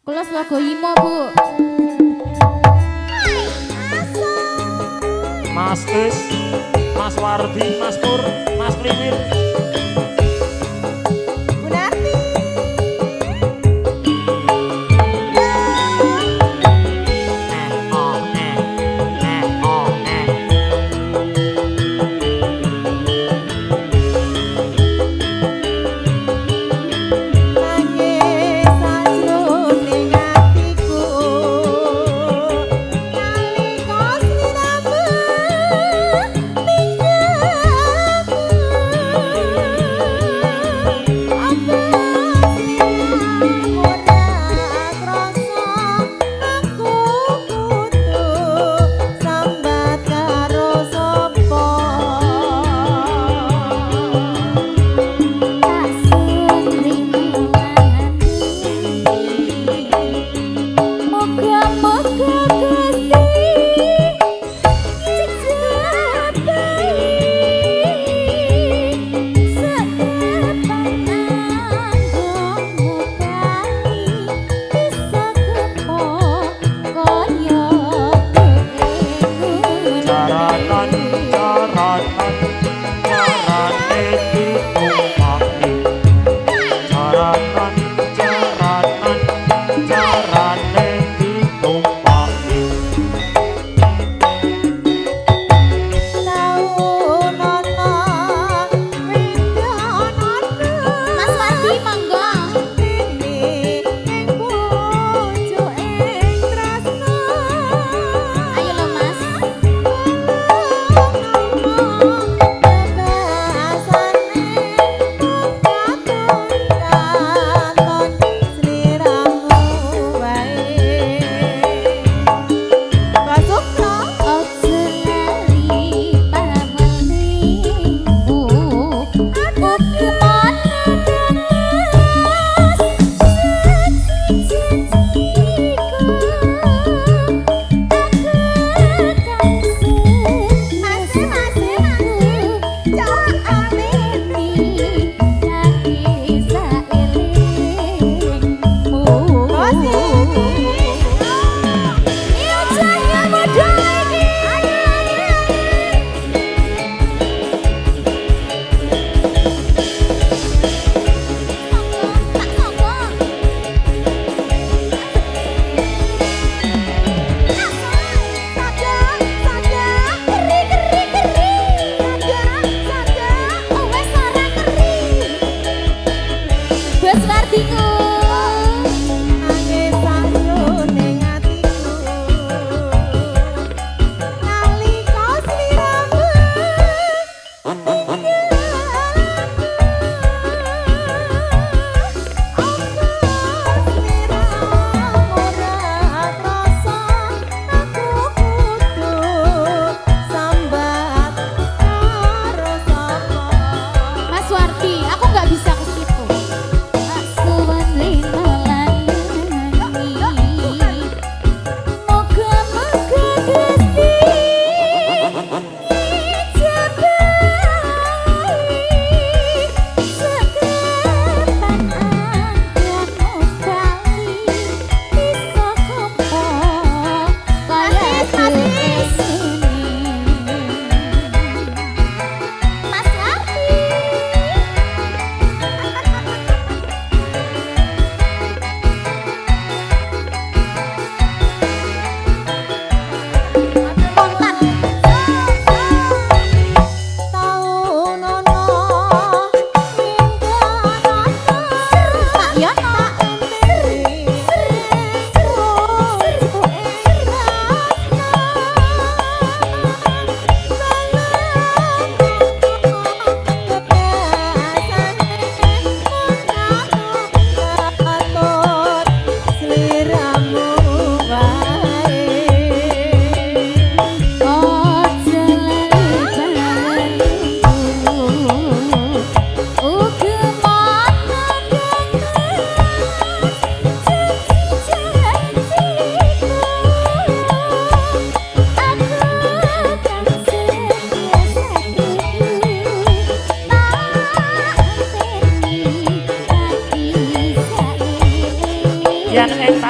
Kula Slogohimo, Bu. Mas Is, Mas Wardi, Mas Pur, Mas Kliwir. Bu Narti. Eh, oh, eh, eh, oh, eh. Nangis sajroning atiku nalika sliramu ninggal aku.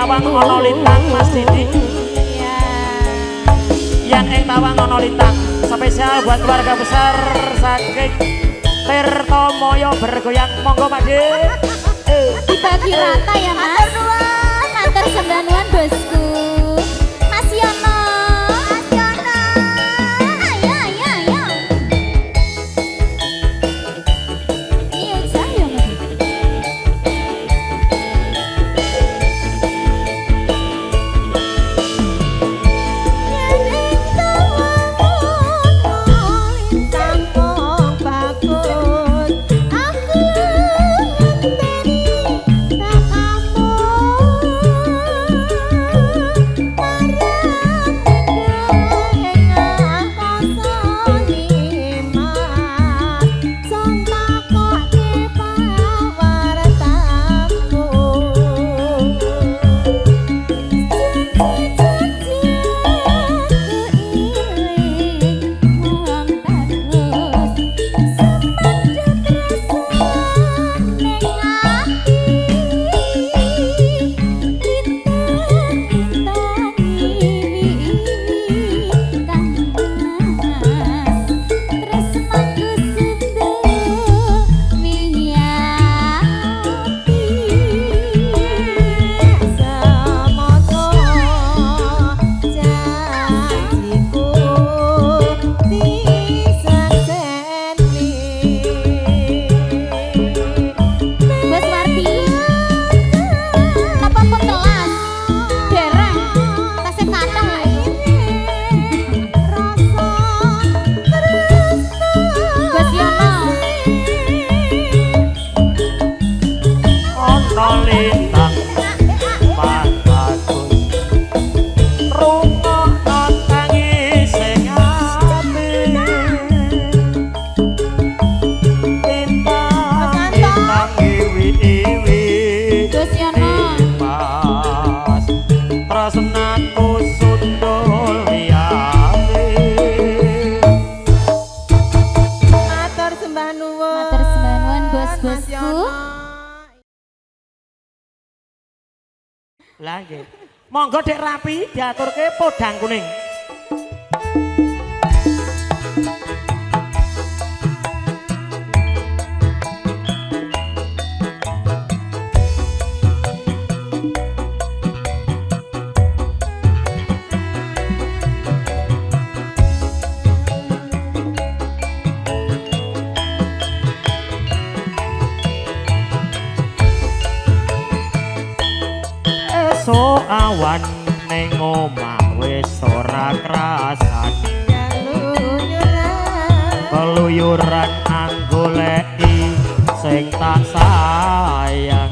tawang ana lintang Mas Didi. Iya. Yen ing tawang ana lintang. Spesial buat keluarga besar saking Tirtomoyo bergoyang, monggo Pak De. Dibagi rata ya Mas. Matur sembah nuwun bosku. Mas Yono. Mas Yono. Ayo ayo ayo. Iya saya Mas. Yen ing tawang ana lintang mung bagus, aku ngenteni tekamu marang ing angkasa limat sing takoke pawartaku. Semono janjiku disekseni. Bos Wardi, napa pun telas? Dereng, tasih kathah lho. Rasa tresno Bos Yono. Ana lintang Mas Bagus. Rungokno tangis sing ati. Lintang lintang iwi-iwi. Bos Yono. Mas tresnaku sundul liyane. Matur sembah nuwun. Matur sembah nuwun, Mas bos-bosku. Yono. Lah nggih. Monggo Dek Rapi diaturke podang kuning. Esuk awan ning omah wis ora krasan. Keluyuran. Keluyuran anggoleki sing tak sayang.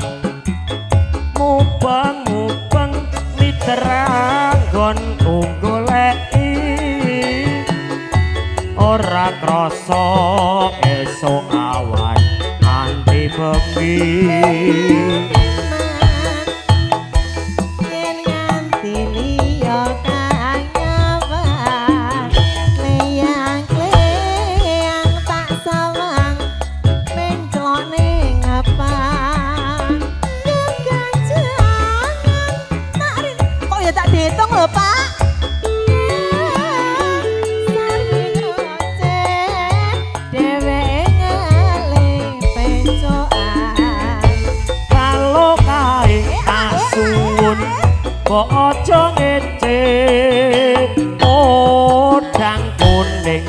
Mubeng-mubeng miteranggon goleki. Ora krasa esuk awan nganti bengi. Yen nganti liya kang nyawang, kleyang-kleyang tak sawang menclok ning ngapang. Keganjangan tak rin. Kok ya tak dihitung lho, Pak. Sari ngoceh dheweke ngeling pencokan. Kalau kae tak suwun kok aja ngece podang kuning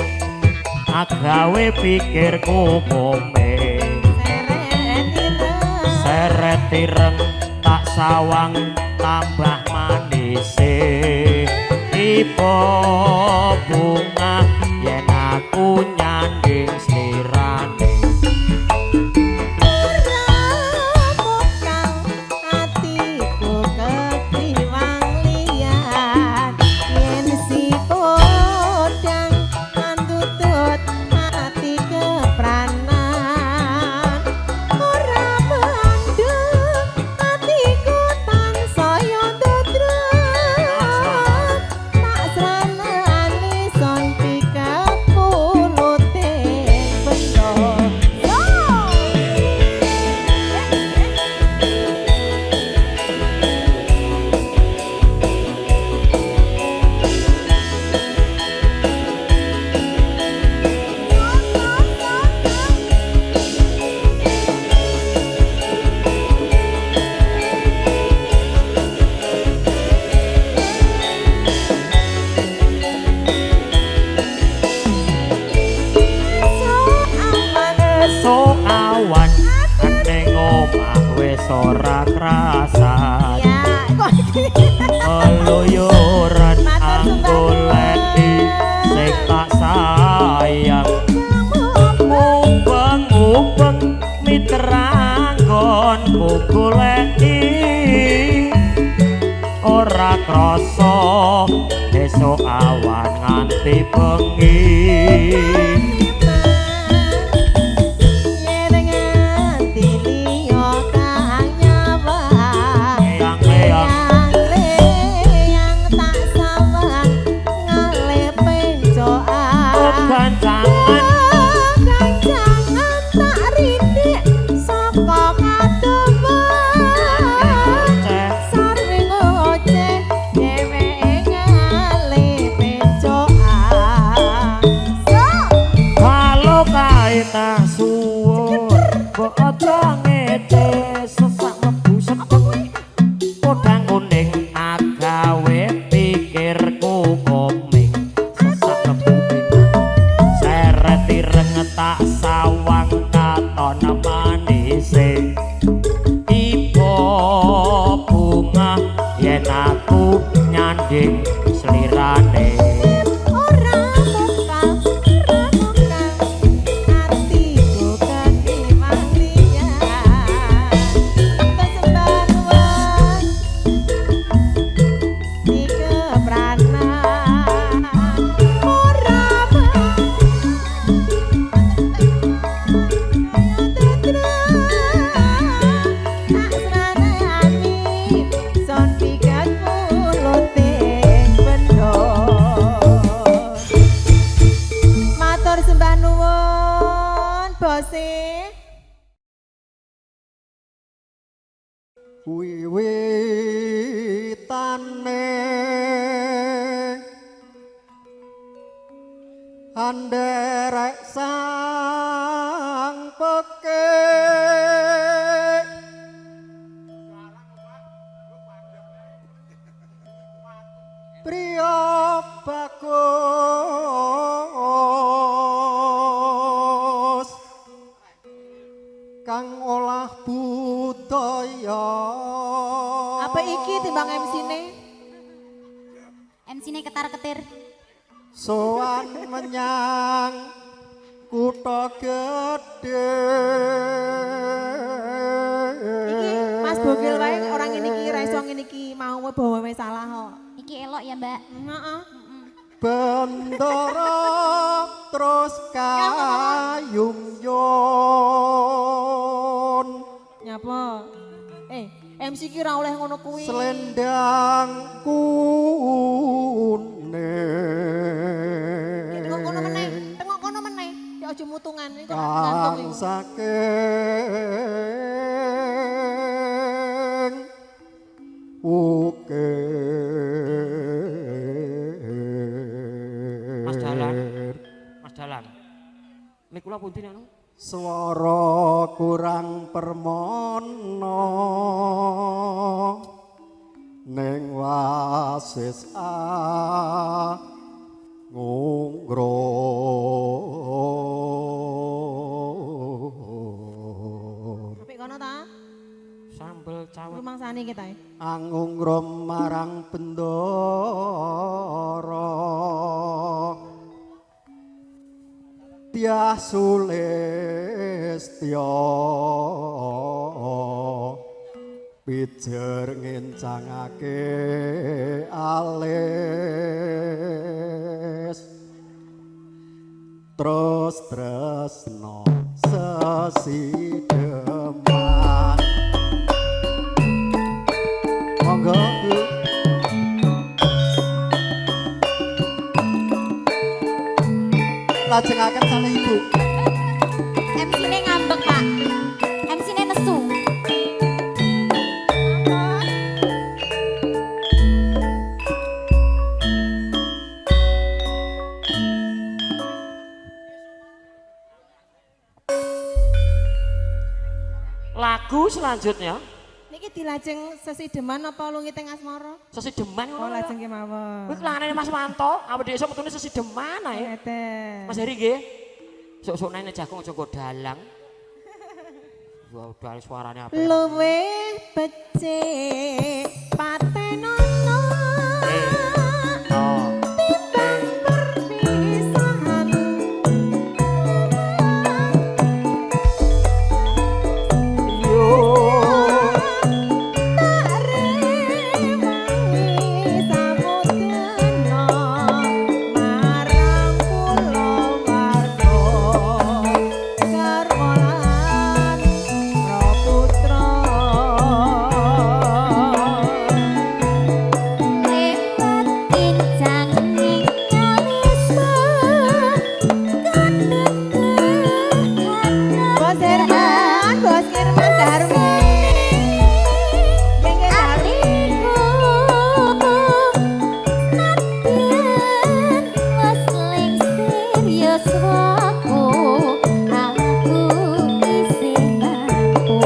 agawe pikirku kome. Seret ireng. Seret ireng tak sawang tambah manise. Ipo bunga yen aku nyanding slirane. Ora mokal atiku kepiwang liyan, yen si podang andutut ati kepranan. Ora mendem atiku tansaya ndodrot, tak sranani son pikapulur. wis ora krasan. Ya, kok iki. Keluyuran Matur sembah anggoleki sing tak sayang. Mubeng-mubeng mitra nggonku goleki ora krasa esuk awan nganti bengi. Yen nganti liya kang nyawang. Eyang-eyang. Eyang tak sawang ngalih pencokan. Gancangan. Gancangan tak rindik saka kadowan. Sarwi ngoceh dheweke ngalih pencokan. So. Kalau kae tak suwun mbok aja ngece sesak mlebu sedeng podang kuning agawe pikirku koming sesak mlebu pinang seret ireng tak sawang katon manise iba bunga yen aku nyanding slirane. Ora mokal, ora mokal, atiku ketimbang liya. Kesembah nuwun dikepranan. Ora tak sranani son pikat puluting bendo. Matur sembah nuwun, bose. Wiwitane anderek sang peke priya bagus kang olah budaya. Apa iki timbang MC-ne? MC-ne ketar-ketir. Sowan menyang kutha gedhe. Iki Mas Bogel wae orang ngene iki ra iso ngene iki mau bawa wae salah kok. Iki elok ya, Mbak. Heeh. Bendara terus kayung yon. Nyapa? Eh, MC ki ra oleh ngono kuwi. Selendang kuning. Tengok kono meneh, tengok kono meneh. Ya aja mutungan iki kok kang gantung iku. Saking ukir. Mas Dalang. Mas Dalang. Mik kula pundi anu? Swara kurang permono ning wasis angungrum. Apik kono ta? Sambel cawet. Rumangsane kita. Angungrum marang bendara Tiah sulistya pijer ngencangake alis terus tresno sesideman. Monggo Bu. Lajengaken kalih Ibu. MC-ne ngambek, Pak. MC-ne nesu. Lagu selanjutnya Niki dilajeng sesideman apa lungiting asmara? sesideman Oh, ngono. lajeng kemawon. Kuwi kelanane Mas Wanto, awake dhewe iso metune sesideman ae. Ngeten. Mas Heri nggih. Sok-sok nang jagung aja nggo dalang. Wah, suarane apa? Luwih becik patenono. Oh. Timbang perpisahan. Yo. Tak rewangi samudana marang kulawarga garwa lan putra. Lewat kincanging alisma Bos Herman, Bos Herman Darmi. Nggih, nggih, Darmi. Atiku nadyan wis lingsir yuswaku, aku isih mampu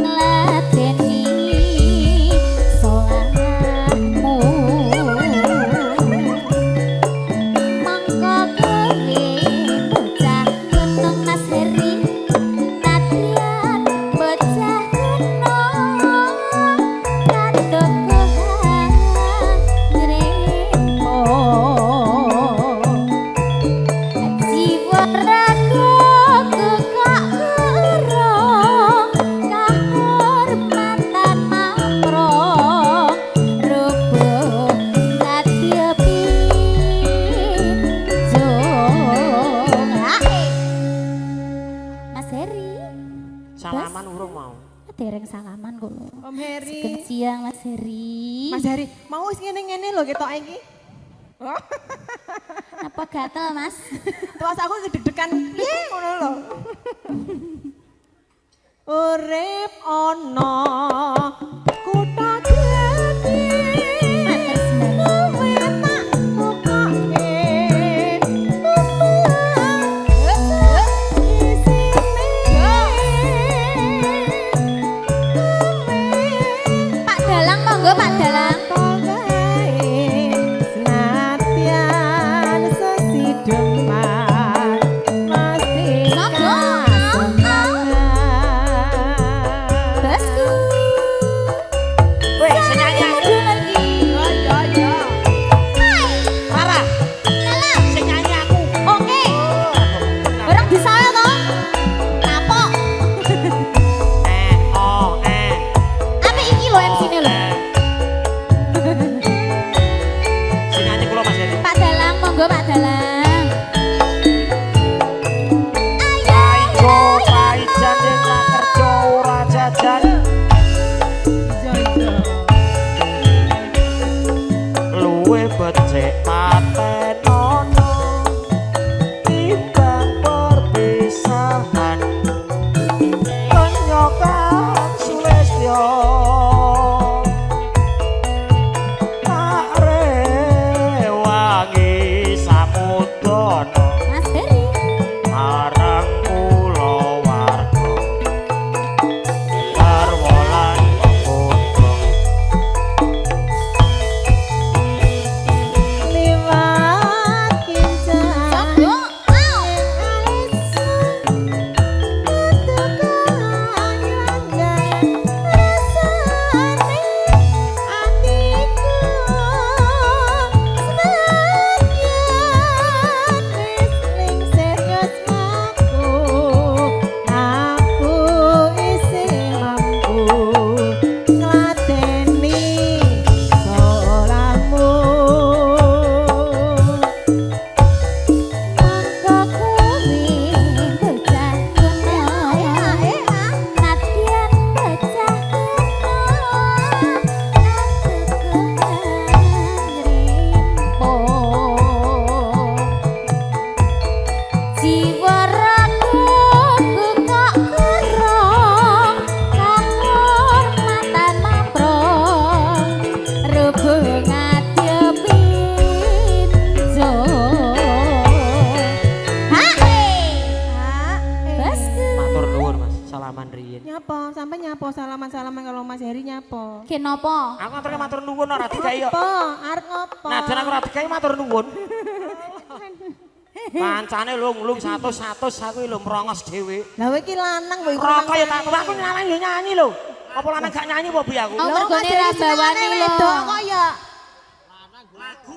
ngladeni salahmu. Mongko kowe bocah gunung Mas Heri, nadyan bocah gunung kadokuhan ngremo. Jiwa ragaku kok kurang kahormatan mamrong rubuh nadya pinjung. Hae. Mas Heri, Salaman urung mau. Dereng salaman kok lho. Om Heri. Sugeng siang Mas Heri. Mas Heri, mau wis ngene-ngene lho ketoke iki. Napa gatel Mas? Terus aku deg-degan piye ngono lho. Urip ana kutha gedhe. Matur sembah. Kowe tak tukoke isine. Pak Dalang monggo Pak Dalang. Senadyan sesideman mesti Monggo. kasenengan. Bosku. Weh, sing nyanyi aku. Maju lagi. Yo yo yo. Hai. Rara, Dalang. sing nyanyi aku. Oke. Orang bisa ya toh? Kapok. Eh, oh, eh. Apa iki lho MC-ne lho. Eh. Sing nyanyi kula Mas Heri. Pak Dalang monggo Pak Dalang. Ayo. Paijo, paijan yen ra kerja ora jajan. Yo yo. Luwe becik patenono timbang perpisahan. Kenyokan sulistyo tak rewangi samudana Mas Heri. marang kulawarga garwa lan putra. Liwat kincang Monggo. Au. Monggo kowe bocah gunung, nadyan bocah gunung, kateguhan ngrempo. Jiwa ragaku kok kurang kahormatan mamprong rubuh ngadya pinjung. Hae. Bosku. Matur nuwun Mas, salaman riyin. Nyapa, sampai nyapa salaman-salaman kalau Mas Heri nyapa. Ki napa? Aku ngaturke matur nuwun ora dikai kok. Ngopo? Arep ngopo? Najan aku ora dikai matur nuwun. Kancane lung-lung 100-100 aku lho merongos dhewe. Lah kowe iki lanang kowe iku. Rokok ya tak aku lanang yo nyanyi lho. Apa lanang gak nyanyi apa bi aku? Oh, mergone ra bawani lho. Wedok kok ya.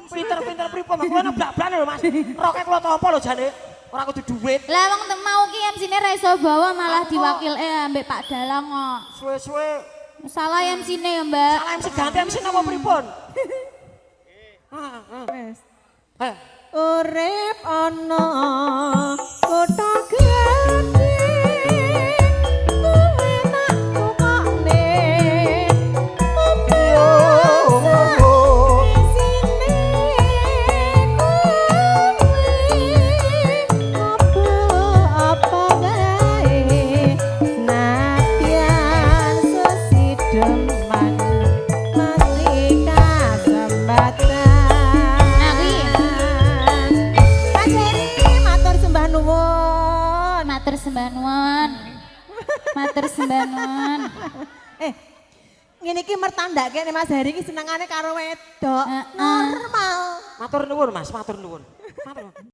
Pinter-pinter pripun kula neblak-blak lho Mas. Roke kula tampa lho jane. Ora kudu duit. Lah wong mau ki MC-ne ra iso bawa malah diwakil ambek Pak Dalang kok. Suwe-suwe Salah MC-ne ya, Mbak. salah MC ganti MC napa pripun? Wes. Eh, Urip ana kutha gedhe kuwi tak tukokne isine kuwi apa wae nadyan sesideman mati kasembatan. Nah, kuwi. Mas Heri matur sembah nuwun. Matur sembah nuwun. Matur sembah nuwun. Eh, ngene iki mertandake nek Mas Heri iki senengane karo wedok. Heeh. Normal. Matur nuwun Mas, matur nuwun. Matur.